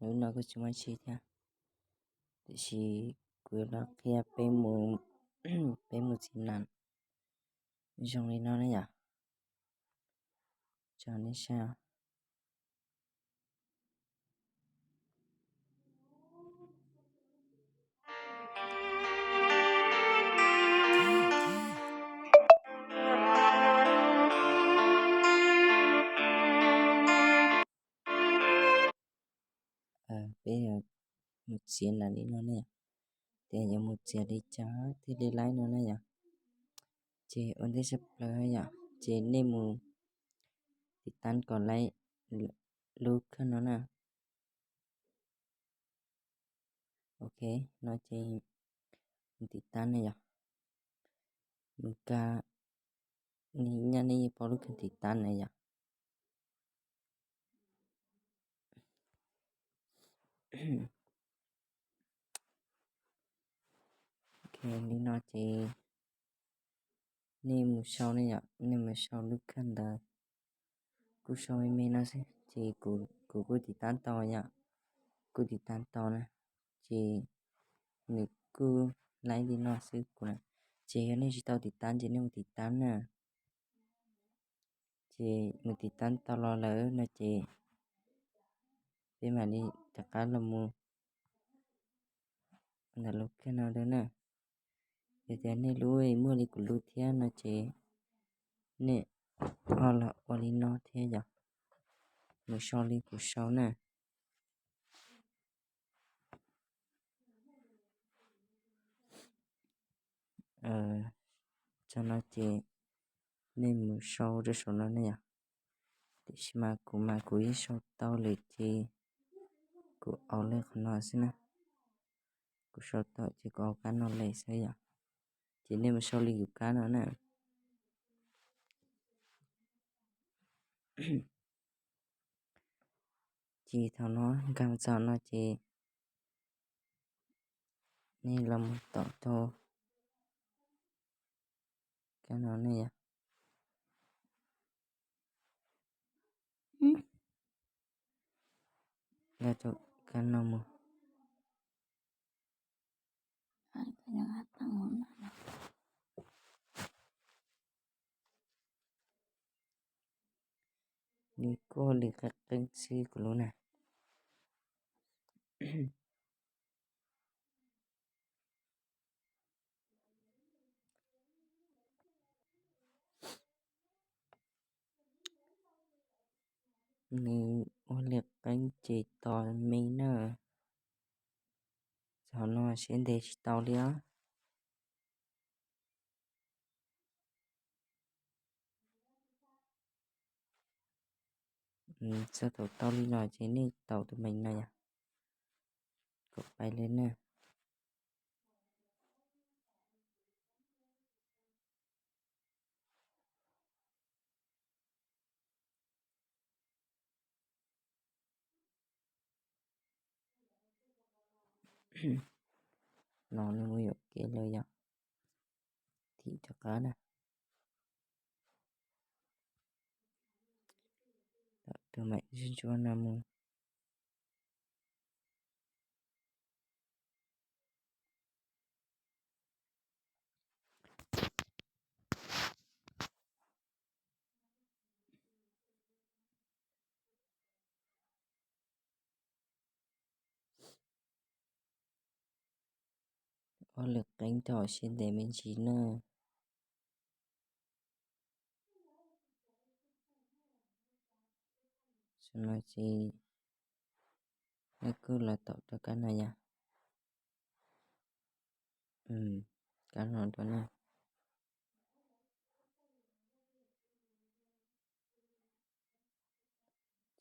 Lub no kuj tsis muaj tsi thiab, tiam sis kuv yuav los qhia peb mus txiav nas zoo li no na yom. Tso nej saib. Peb yuav mus txiav nas li no ne, ces yuav mus txiav li cas thiaj li laib no na yom. Ces ua ntej tshaj plaws yom, ces nej mus tiv tab kom laib lub kheej no na. Ok, no ces mus tiv tab na yom. Mus kag, nej nyaj nej yeej paub lub kheej tiv tab na yom. Ok, li no ces nej mus sau ne yom, nej mus sau lub kheej ntawd. Kuj sau me me no xwb ces kuv kuj tiv tab tau yom, kuj tiv tab tau na, ces nws kuj laib li no xwb kuv na. Ces yog nej tsis tau tiv tab ces nej mus tiv tab na. Ces mus tiv tab tau los lawm no ces peb mam li rov qab los mus ntawm lub kheej no dua na. Yog tias nej lub muaj li kuv lub thiab no ces nej ho los ua li no thiab yom. Mus sau li kuv sau na. Tso no ces nej mus sau rau saum no ne yom. Tiam sis mas kuv mas kuv yeej sau tau lawm ces kuv au lawm qhov no xwb na. Kuv sau tau ces kuv au kab no lawm xwb yom. Ces nej mus sau li kuv kab no na. Ces thaum no nkag txog no ces nej los mus tom rau kab no ne yom. Los rau kab no mus. Nws kuj li qeeb qeeb xwb kuv lub na. Nws ua li qeeb ces tos me na. Thaum no siab ntev tsis tau li os. Txog thaum tau li no ces nej taus tus meem no yom, kom pais li na. No nws mus yuam kev lawm yom. Thim rov qab na. Tom tus meem ntsuab ntsuab no mus. Ua lwm qeeb tau siab ntev me ntsis na. Tam no ces nej kuj los tom rau kab no yom. Kab no rau na.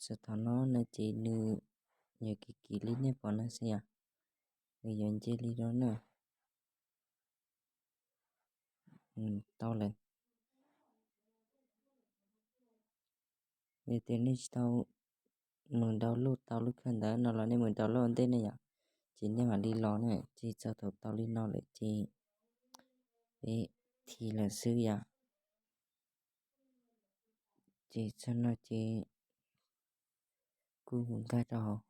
Txog thaum no no ces nws yog kim kim li nej pom no xwb yom. Nws yog nce li no na. Tau lawm. Yog tias nej tsis tau mus download tau lub kheej ntawd no los nej mus download ntej ne yom, ces nej mam li los na. Ces txog thaum tau li no lawm ces peb thim lawm xwb yom. Ces txog no ces kuj mus nkag rau hauv.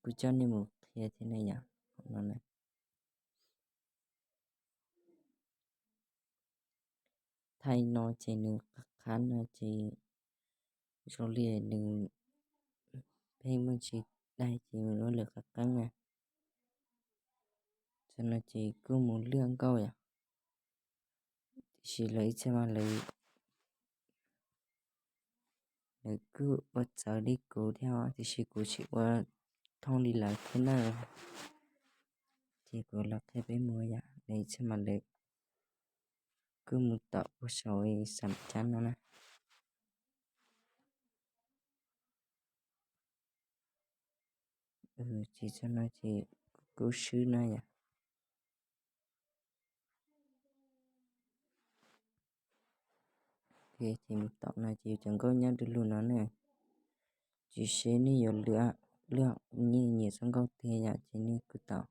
kuj coj nej mus qhia thiab ne yom. Thaij no ces nws qab qab no ces zoo li nws pheej muaj tsis daig ces ua lawv qab qeeb na. Tam sim no ces kuj mus lwaj nkauj yom. Tiam sis lawv ib txhia mas lawv, lawv kuj ua txawv li kuv thiab os, tiam sis kuv tsis ua thooj li lawv thiab na. Ces kuv los qhia peb mus yom, lawv ib txhia mas lawv kuj mus tom puag saum xam cab no na. Ces txog no ces kuj swb na yom. Ces mus tom no ces yus cov nkauj nyob du lug no na. Tsis seb nej yuav lwaj, lwaj nyiam nyiam txoj nkauj twg yom ces nej kuj tau.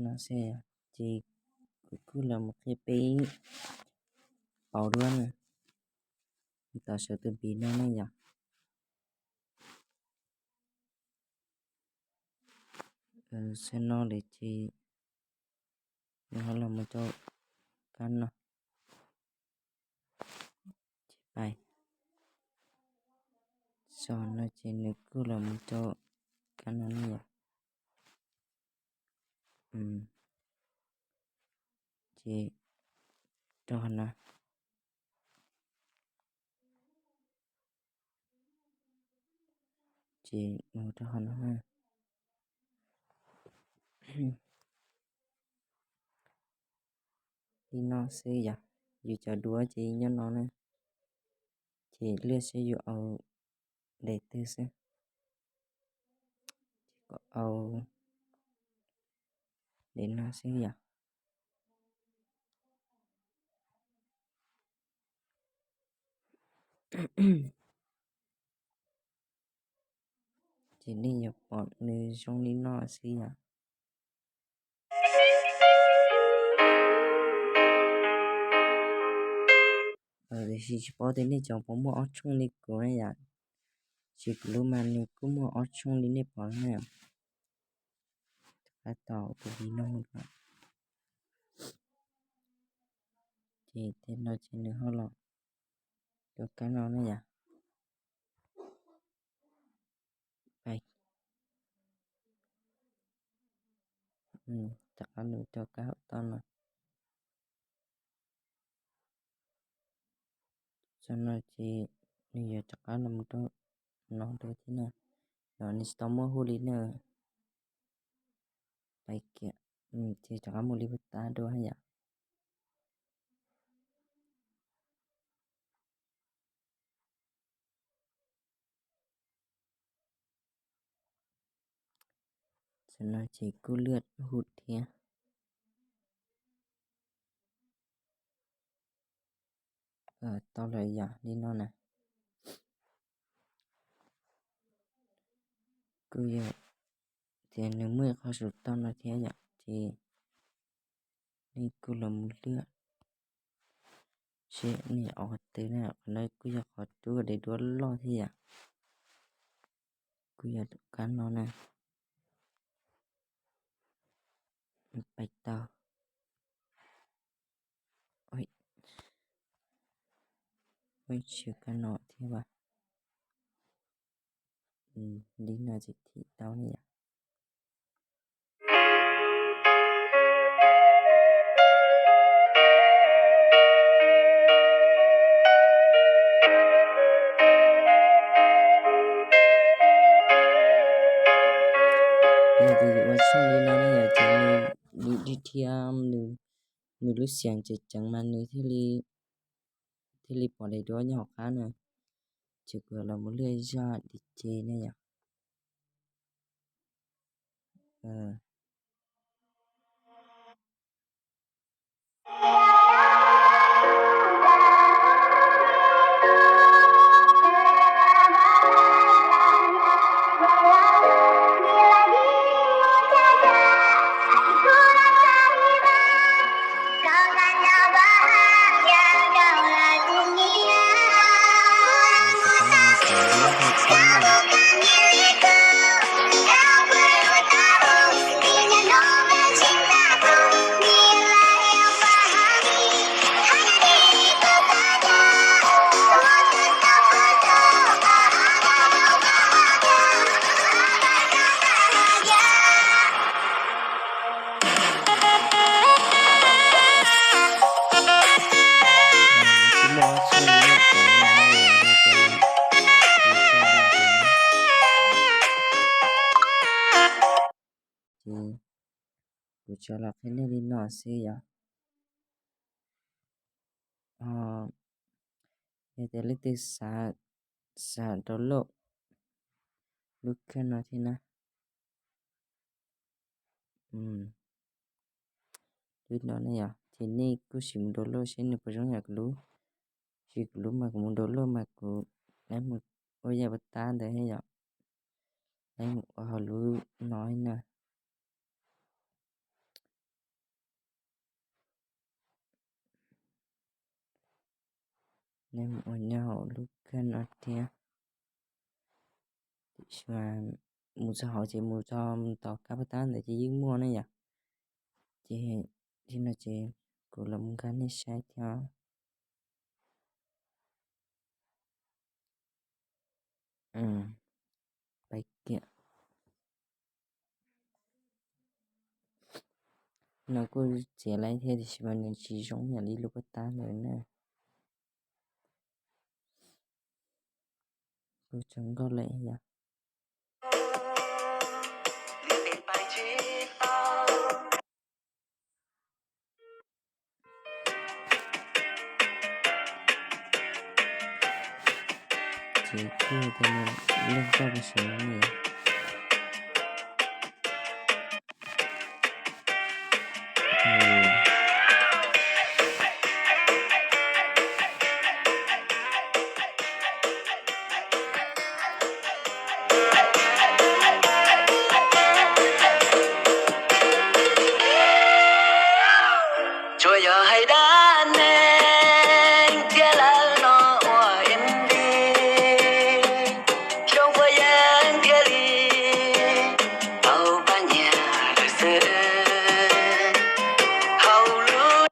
No xwb, ces kuv kuj los mus qhia peb pauv duab na, tom saum tus npiv no ne yom. Xwb no lawm ces nws ho los mus rau kab no. Ces pais, xwb no ces nws kuj los mus rau kab no ne yom. Ces rau qhov no, ces mus rau qhov no. Li no xwb yom, yus cov duab ces nyob no na. Ces lwaj seb yus au daim twg xwb. Ces kom au daim no xwb yom. Ces nej yuav pom nws zoo li no xwb yom. Tiam sis tsis paub tias nej cov puas muaj ob tshooj li kuv na yom. Ces kuv lub mas nws kuj muaj ob tshooj li nej pom na. Qab tau tus viv no. Ces tej no ces nws ho los rau kab no na yom. Rov qab mus rau kab hauv toj no. Txog no ces nws yuav rov qab los mus rau no dua thiab na. No nws tsis tau muaj hu li na. Pais kiag, ces rov qab mus li puag ta dua yom. Txog no ces kuj lwaj hu thiab. Tau lawm yom, li no na. Kuj yog tias nws muaj ib qho saum toj no thiab yom, ces nej kuj los mus lwaj seb nej au qhov twg na. Qhov no kuj yog qhov rub daim duab loj thiab yom. Kuj yog kab no na. Pais tau. Ua tsis kab no thiab as. Li no ces thim tau ne yom. Yog tias yus ua tshoob li no ne yom, ces nws dim dig thiab, nws lub xiam tseem ceev mas nws thiaj li pom daim duab nyob hauv qab na. Ces kuv los mus lwaj zaj D J ne yom. Kuv los qhia nej li no xwb yom. Yog tias leej twg xav, xav download lub khej no thiab na, lub no ne yom, ces nej kuj sim mus download seb nws puas zoo yam kuv lub. Tsis, kuv lub mas kuv mus download mas kuv laib mus ua yam puas tab ntawd thiab yom, laib mus ua hauv lub no na. Nej mus ua nyob hauv lub khej no thiab, tiam sis mas mus txog hauv ces mus txog mus tom kab puas tab ntawd ces yeej muaj ne yom. Ces li no ces kuv los mus nkag nej saib thiab. Pais kiag. No kuj txiav laib thiab tiam sis mas nws tsis zoo yam li lub puas tab ntawd na. Kuj tseem nkauj lawm yom. Ces kuj tias nws leej txoj tab sis no ne. Tsuas yog hais dab neeg thiab lawv no ua M V, xyoo puas yeej thiaj li tau pab nyiaj lawm xwb. Hauv lub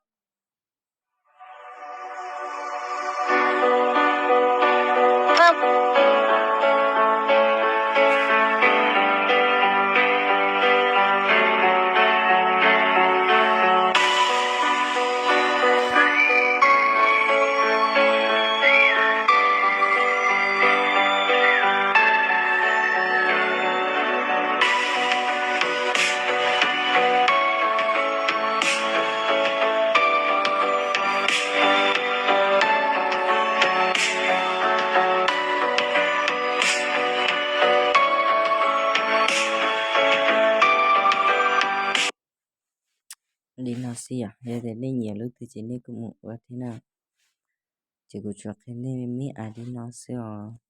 Li no xwb yom, yog tias nej nyiam lub twg ces nej kuj mus ua thiab na. Ces kuv tsuas qhia nej me me ais li no xwb os.